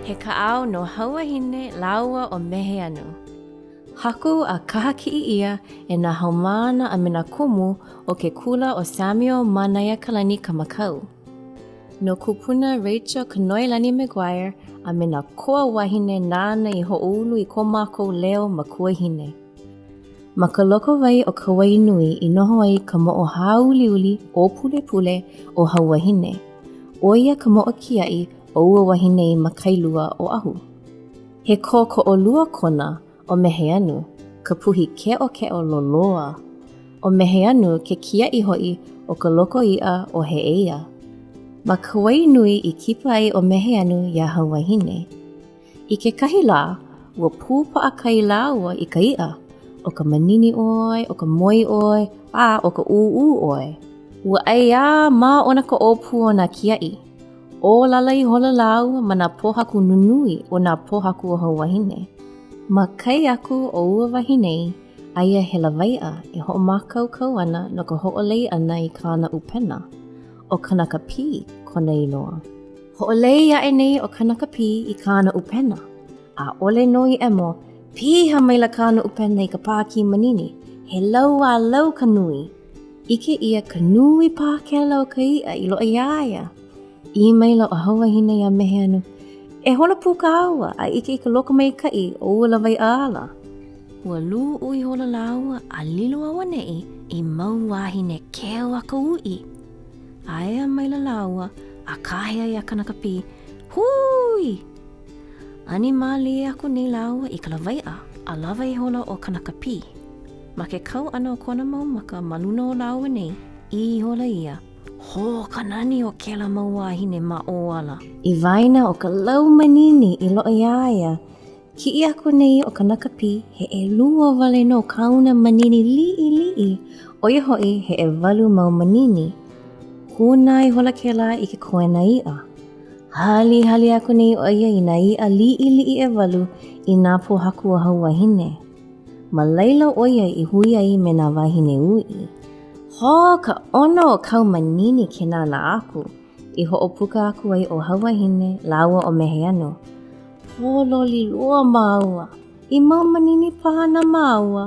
He kaʻao no Hauwahine lāua ʻo Meheanu. Haku a kahakiʻi ʻia e nā haumāna a me nā kumu o ke kula ʻo Samuel Mānaiakalani Kamakau. No Kupuna Rachel Kanoelani McGuire a me nā koa wāhine nāna i hoʻoulu i ko mākou leo makuahine. Ma ka loko wai o Kawainui i noho ai ka moʻo hāuliuli ʻōpulepule ʻo Hauwahine. ʻO ia ka moʻo kiaʻi o ua wahi nei ma Kailua, Oʻahu. He kōkoʻolua kona ʻo Meheanu, ka puhi keʻokeʻo loloa. ʻO Meheanu ke kiaʻi hoʻi o ka loko iʻa ʻo Heʻeia. Ma Kawainui i kipa ai ʻo Meheanu iā Hauwahine. I kekahi lā, ua pū paʻakai lāua i ka iʻa, ʻo ka manini ʻoe, ʻo ka moi ʻoe, a ʻo ka ʻūʻū ʻoe. Ua ʻai ā māʻona ka ʻōpū o nā kiaʻi. ʻŌlala ihola lāua ma nā pōhaku nunui o nā pōhaku o Hauwahine. Ma kai aku o ua wahi nei, aia he lawaiʻa e hoʻomākaukau ana no ka hoʻolei ʻana i kāna ʻupena. ʻO Kanakapī kona inoa. Hoʻolei aʻe nei ʻo Kanakapī i kāna ʻupena. ʻAʻole nō i ʻemo, piha maila kāna ʻupena i ka pākī manini, he lau a lau ka nui. ʻIke ʻia ka nui pākela o ka iʻa i loaʻa iā ia. ʻĪ maila ʻo Hauwahine iā Meheanu, E holo pū kāua a ʻike i ka lokomaikaʻi o ua lawaiʻa ala. Ua luʻu ihola lāua a lilo auaneʻi i mau wāhine keu a ka uʻi. Aea maila lāua a kāhea iā Kanakapī, Hūi! Ani mālie aku nei lāua i ka lawaiʻa a lawa ihola ʻo Kanakapī. Ma ke kau ʻana o kona mau maka ma luna o lāua nei, ʻī ihola ia, Hō ka nani o kēlā mau wāhine ma ʻō ala. I waena o ka lau manini i loaʻa iā ia, kiʻi aku nei ʻo Kanakapī he ʻelua wale nō kāuna manini liʻiliʻi, ʻo ia hoʻi he ʻewalu mau manini. Hūnā ihola kēlā i ke koena iʻa. Halihali aku nei ʻo ia i nā iʻa liʻiliʻi ʻewalu i nā pōhaku o Hauwahine. Ma laila ʻo ia i hui ai me nā wāhine uʻi. Hō ka ʻono o kāu manini ke nānā aku, i hoʻopuka aku ai ʻo Hauwahine lāua ʻo Meheanu. Pōloli loa māua, i mau manini paha na māua.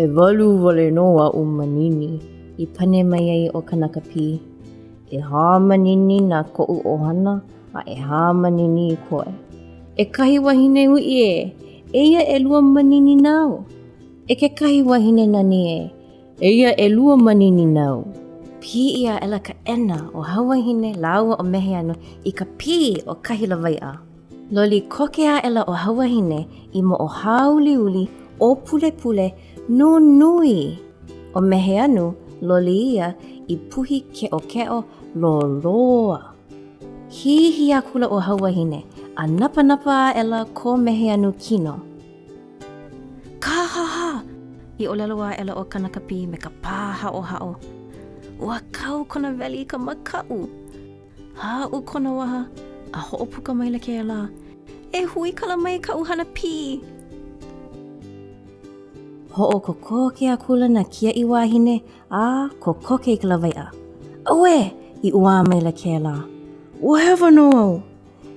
ʻEwalu wale nō aʻu manini, i pane mai ai ʻo Kanakapī. ʻEhā manini na koʻu ʻohana a ʻehā manini i koe. E kahi wahine uʻi ē, eia ʻelua manini nāu. E kekahi wahine nani ē, eia ʻelua manini nāu. Piʻi aʻela ka ʻena o Hauwahine lāua ʻo Meheanu i ka pī o kahi lawaiʻa. Loli koke aʻela ʻo Hauwahine i moʻo hāuliuli ʻōpulepule nunui. ʻO Meheanu, loli ia i puhi keʻokeʻo loloa. Hihi akula ʻo Hauwahine a napanapa aʻela ko Meheanu kino. Kāhāhā! i ʻōlelo aʻela ʻo Kanakapī me ka pāhaʻohaʻo. Ua kau kona weli i ka makaʻu. Hāʻu kona waha, a hoʻopuka maila kēlā, E huikala mai kaʻu hana pī! Hoʻokokoke akula nā kiaʻi wāhine a kokoke i ka lawaiʻa. Auē! i ʻuā maila kēlā. Ua hewa nō au!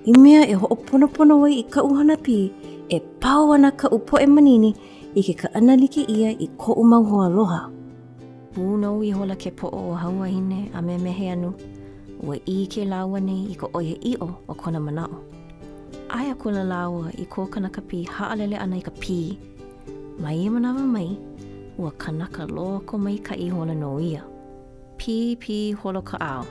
I mea e hoʻoponopono ai i kaʻu hana pī, e pau ana kaʻu poʻe manini i ke kaʻanalike ʻia i koʻu mau hoaaloha. Pūnou ihola ke poʻo o Hauwahine a me Meheanu, ua ʻike lāua nei i ka ʻoiaʻiʻo o kona manaʻo. ʻAe akula lāua i ko Kanakapī haʻalele ʻana i ka pī. Mai ia manawa mai, ua kanaka lokomaikaʻi ihola nō ia. Pīpī holokaʻao.